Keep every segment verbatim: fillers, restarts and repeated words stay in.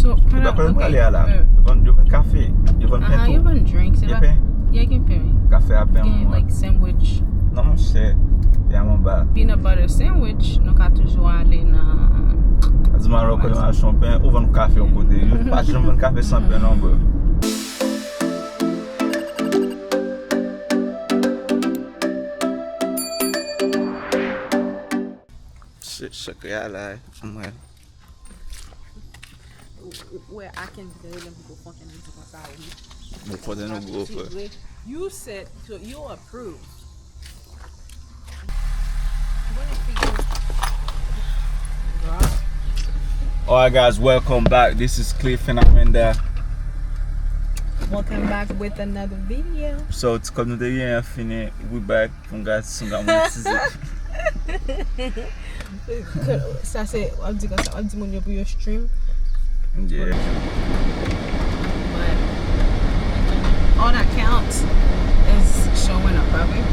So, yo pa konnen m prale a la. Yo vann, yo vann kafe, yo vann pen tou. Yo vann drink, se pa? Gen pen. Yeah, gen pen, wi. Kafe a pen. Gen, like, sandwich. Non, monchè, y a anba. Peanut butter sandwich, nou ka toujou ale nan. A di m alò kote m achte yon pen, ou vann kafe yon kote. Yo pa janm vann kafe san pen, non, bro. Sekrè a la, mwen. Ou wè Atkins te rele m pou fè yon mizik konsa, wi. Mwen konnen nou gwo frè. You said, so you approve. Alright, guys, welcome back. This is Cliff and Amanda. Welcome back with another video. So, kòm nou te gen an fini, we back. Pou m ka, si m ka monetize. Sa se, w ap di konsa, w ap di moun yo pou yo stream. Yeah. But all that counts is showing up, right?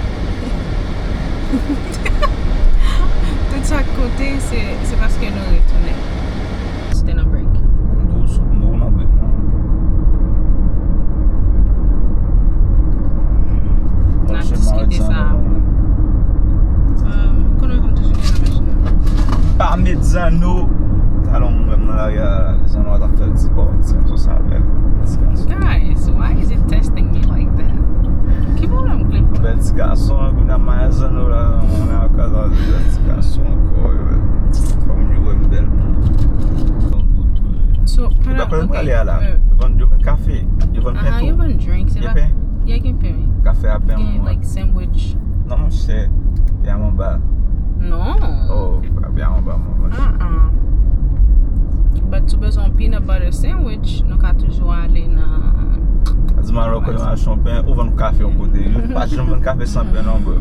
Tout sa k konte, se, se paske nou retounen. Stay nan break. M tou sou, m tou nan break, non. N a diskite sa apre. Um, konnen kòm toujou gen nan machin nan. Parmezano. Talon mwen menm nan lari a, Zano a t ap fè l ti bò, ti sou sa avè l. Guys, why is it testing me like that? Ki pwoblèm Cliff? Bèl ti gason, kounye a Marzano la, mwen nan kaz la, bèl ti gason ankò, yo. Fò moun yo wè m bèl. So, yo pa konnen m prale a la. Yo vann, yo vann kafe, yo vann pen tou. Yo vann drink, se pa? Gen pen. Yeah, gen pen, wi. Kafe a pen, gen, like, sandwich. Non, monchè, y a anba. Non. Oh, y a anba, monchè. Uh-uh. But si w bezwen peanut butter sandwich, nou ka toujou ale nan. A di m alò kote m achte yon pen, ou vann kafe yon kote. Yo pa janm vann kafe san pen, non, bro.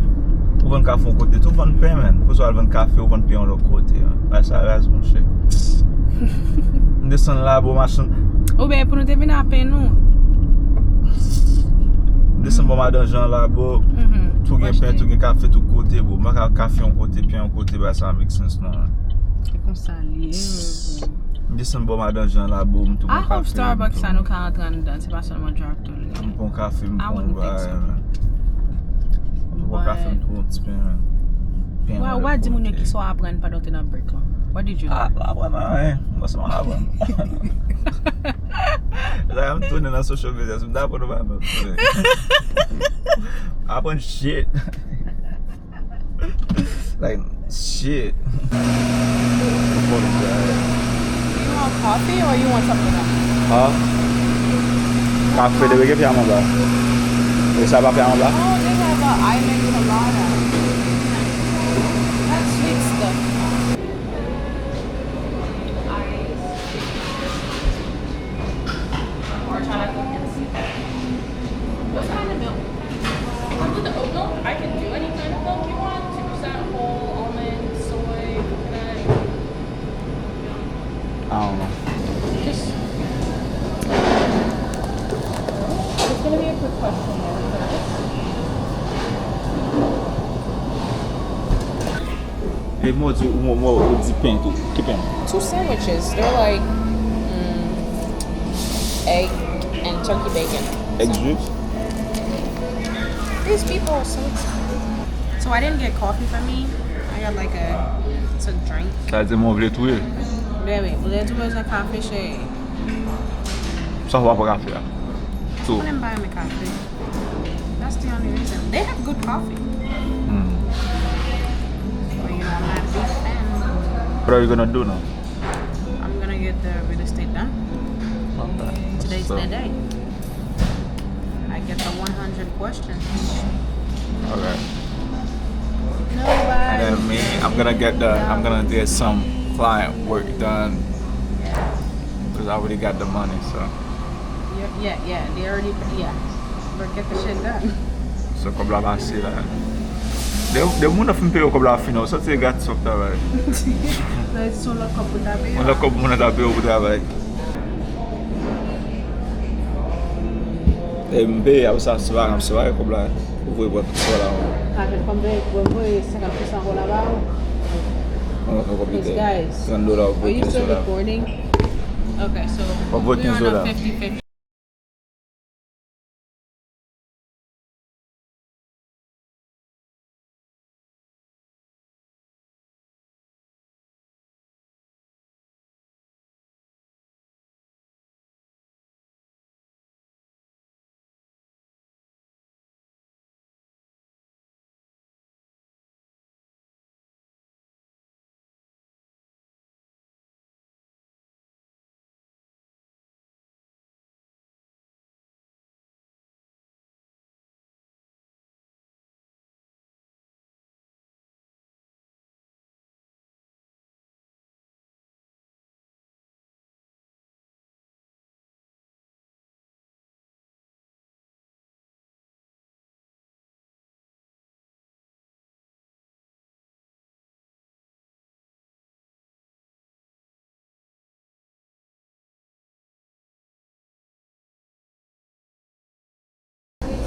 Ou vann kafe yon kote, tou vann pen, man. Pou sa w al vann kafe, ou vann pen yon lòt kote, man. Bay sa raz, monchè. M desann la, bro, machin. Oubyen pou nou te vin a pen nou. M desann bò Madan Jan la, bro. Tou gen pen, tou gen kafe, tout kote, bro. M pa ka kafe yon kote, pen yon kote, ba sa make sense, non. Se konsa li ye. M desann bò Madan Jan la, bro, m tou pran kafe. I hope Starbucks sa nou ka antre anndan, se pa sèlman drive through li ye. M pran kafe, m pran yon bagay, man. M tou pran kafe, m tou pran yon ti pen, man. Pen an. Wa, wa di moun yo kisa w aprann pandan w te nan break lan. What did you learn? Ah, m aprann anyen. M panse m aprann. La, m tounen nan social media, si m ta aprann yon bagay, m ap tounen. Aprann shit. Like, shit. You want coffee or you want something else? Huh? Kafe de bege pi a mwen ba. E sa pa pi a mwen ba? Oh, they have a island colada. That's sweet stuff. Ice. Or try to cook and see. What kind of milk? Like with the oat milk, I can do any kind of milk you want. Two percent whole, almond, soy, coconut. I don't know. Just, it's gonna be a quick questionnaire first. E mwen di, mwen, mwen, ou di pen tou. Ki pen? Two sandwiches. They're like, mm, egg and turkey bacon. Egg juice? These people are so expensive. So I didn't get coffee for me. I got like a, it's a drink. Sa di mwen vle touye. Baby, vle tou bezwen kafe, cheri. Sa w pa pran kafe a? Tou. Mwen pa renmen kafe. That's the only reason. They have good coffee. Mm. But you know, I'm not a big fan. What are you gonna do now? I'm gonna get the real estate done. Okay. Today's the day. I get the one hundred questions. Okay. And then me, I'm gonna get the, I'm gonna get some client work done. Yeah. 'Cause I already got the money, so. Yeah, yeah, yeah. They already, yeah. But get the shit done. So, kòb la pase la. De, de moun nan fin peye yo kòb la fini, ou santi e gratis w ap travay. Sa vle di se yon lòt kòb pou ta peye. Yon lòt kòb moun nan ta peye w pou travay. E m peye, apre sa, se pa grave, se pa kòb la. Ou voye pran tout sa la. Avèk kòb de, ou voye senkant pousan kòb la ba ou. Yon lòt kòb li te. Trant dola, ou voye kenz dola. Are you still recording? Okay, so we're on a fifty fifty.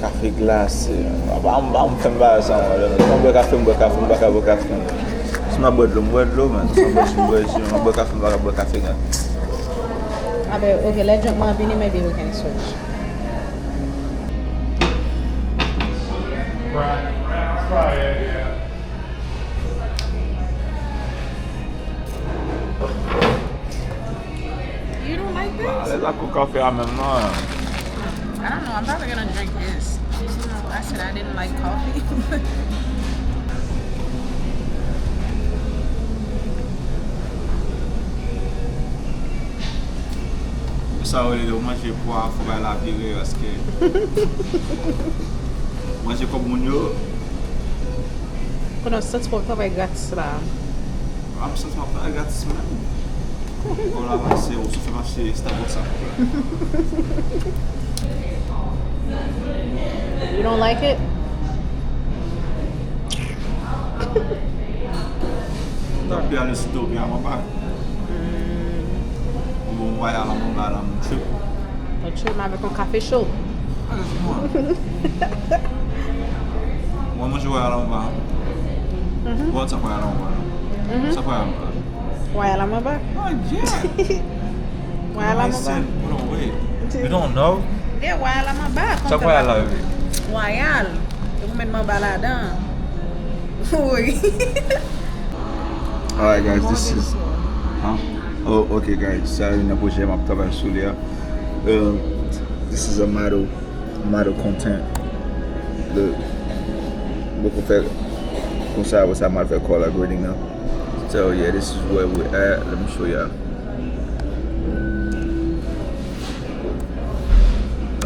Kafe glase. Apa m, apa m fè m bagay sa, mwen. Si m bwè kafe, m bwè kafe, m pa ka bwè kafe. Si m ap bwè dlo, m bwè dlo, man. Si m ap bwè, si m bwè, si m ap bwè kafe, m pa ka bwè kafe, man. Abe, okay, let drink mwen vini, maybe we can switch. Right, right, yeah. You don't like this? Alèz ak kafe a menm non. I don't know. I'm probably gonna drink this. I said I didn't like coffee. Sa yo rele yo manje pwa, fò bay la vire, paske manje kòb moun yo. Konnen w santi w ap travay gratis la. M ap santi m ap travay gratis menm. Kòb la pase, ou sou fè m achte Starbucks sa kòb la. You don't like it? Tanpri ale sou topi a, mwen pa. Ou bon, mwen ale anba la, mwen trip. Mwen trip avèk yon kafe cho. Alèz mwen. Mwen manje wè al anba. Bon, sa pral anba. Sa pral anba. Wè al anba. Oh, yeah. Wè al anba. Hold on, wait. You don't know? Yeah, wè al anba. Sa pral anba. Wè al. Yo met anba ladan. Wi. Alright, guys, this is, huh? Oh, okay, guys, sa se yon pwojè m ap travay sou li a. Um, this is a model, model content. Look, mwen poko fè konsa, apre sa m al fè color grading nan. So yeah, this is where we at. Let me show y'all.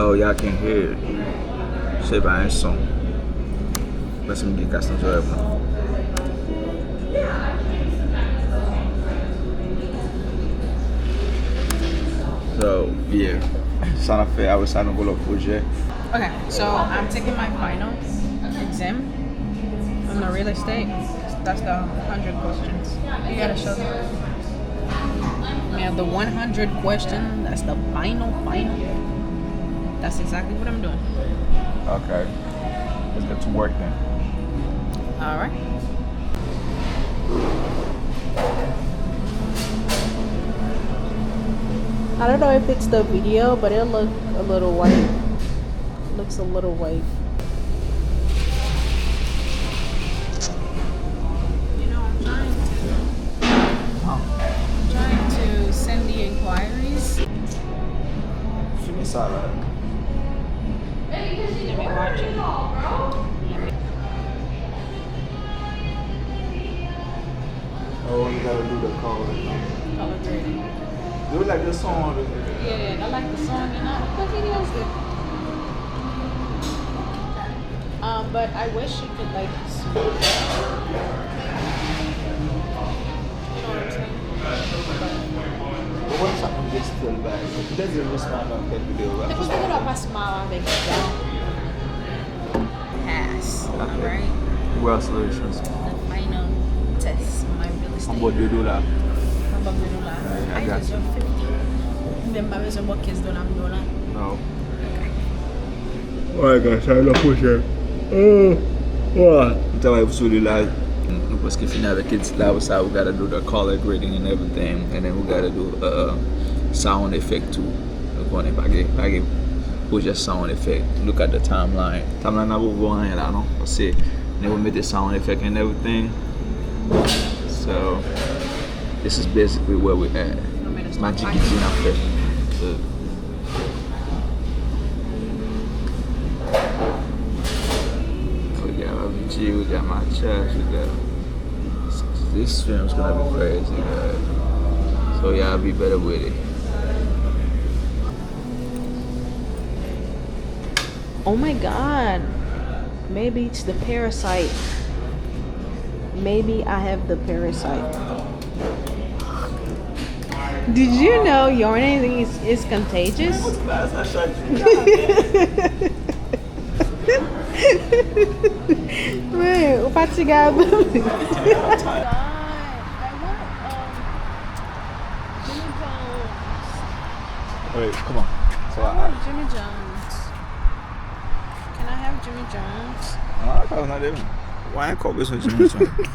Oh, y'all can hear it. Se pa yon son. Paske m gen kas nan zòrèy mwen. So, yeah. Sa n ap fè apre sa, nou gon lòt pwojè. Okay, so I'm taking my final exam on the real estate. That's the hundred questions. You gotta show them. Now, the one hundred question, that's the final, final. That's exactly what I'm doing. Okay. Let's get to work then. All right. I don't know if it's the video, but it look a little white. Looks a little white. You know, I'm trying to, I'm trying to send the inquiries. Fini sa la. Let me watch it. Oh, you gotta do the color. Color grading. Do you like the song? Yeah, I like the song and I, the video's good. Um, but I wish you could, like, s-, you know what I'm saying? But But what is happening this still, guys? It doesn't respond on that video, right? Se paske ou pa smile avèk sa. Pass, alright? Congratulations. The final test, my real estate. Anba de dola. Anba de dola. I deserve fifty. Menm pa bezwen bò kenz dola m dola. No. Alright, guys, sa yon lòt pwojè. Oh, oh. M travay sou li la. Nou prèske fini avèk edit la. Sa, we gotta do the color grading and everything. And then we gotta do, uh, Sound effect tou. Nou konnen pa gen, pa gen pwojè sound effect. Look at the timeline. Timeline nan poko anyen la non. Paske nou mete sound effect and everything. So, this is basically where we at. Magic Kitchen ap fèt. We got Avicii, we got my church, we got this film's gonna be crazy, guys. So y'all be better with it. Oh my god. Maybe it's the parasite. Maybe I have the parasite. Did you know yawning is, is contagious? Wait, ou pa ti gab. I want, um, Jimmy Jones. Wait, come on. So, I want Jimmy Jones. Can I have Jimmy Jones? Ah, ka nan de. Why I call this one Jimmy Jones?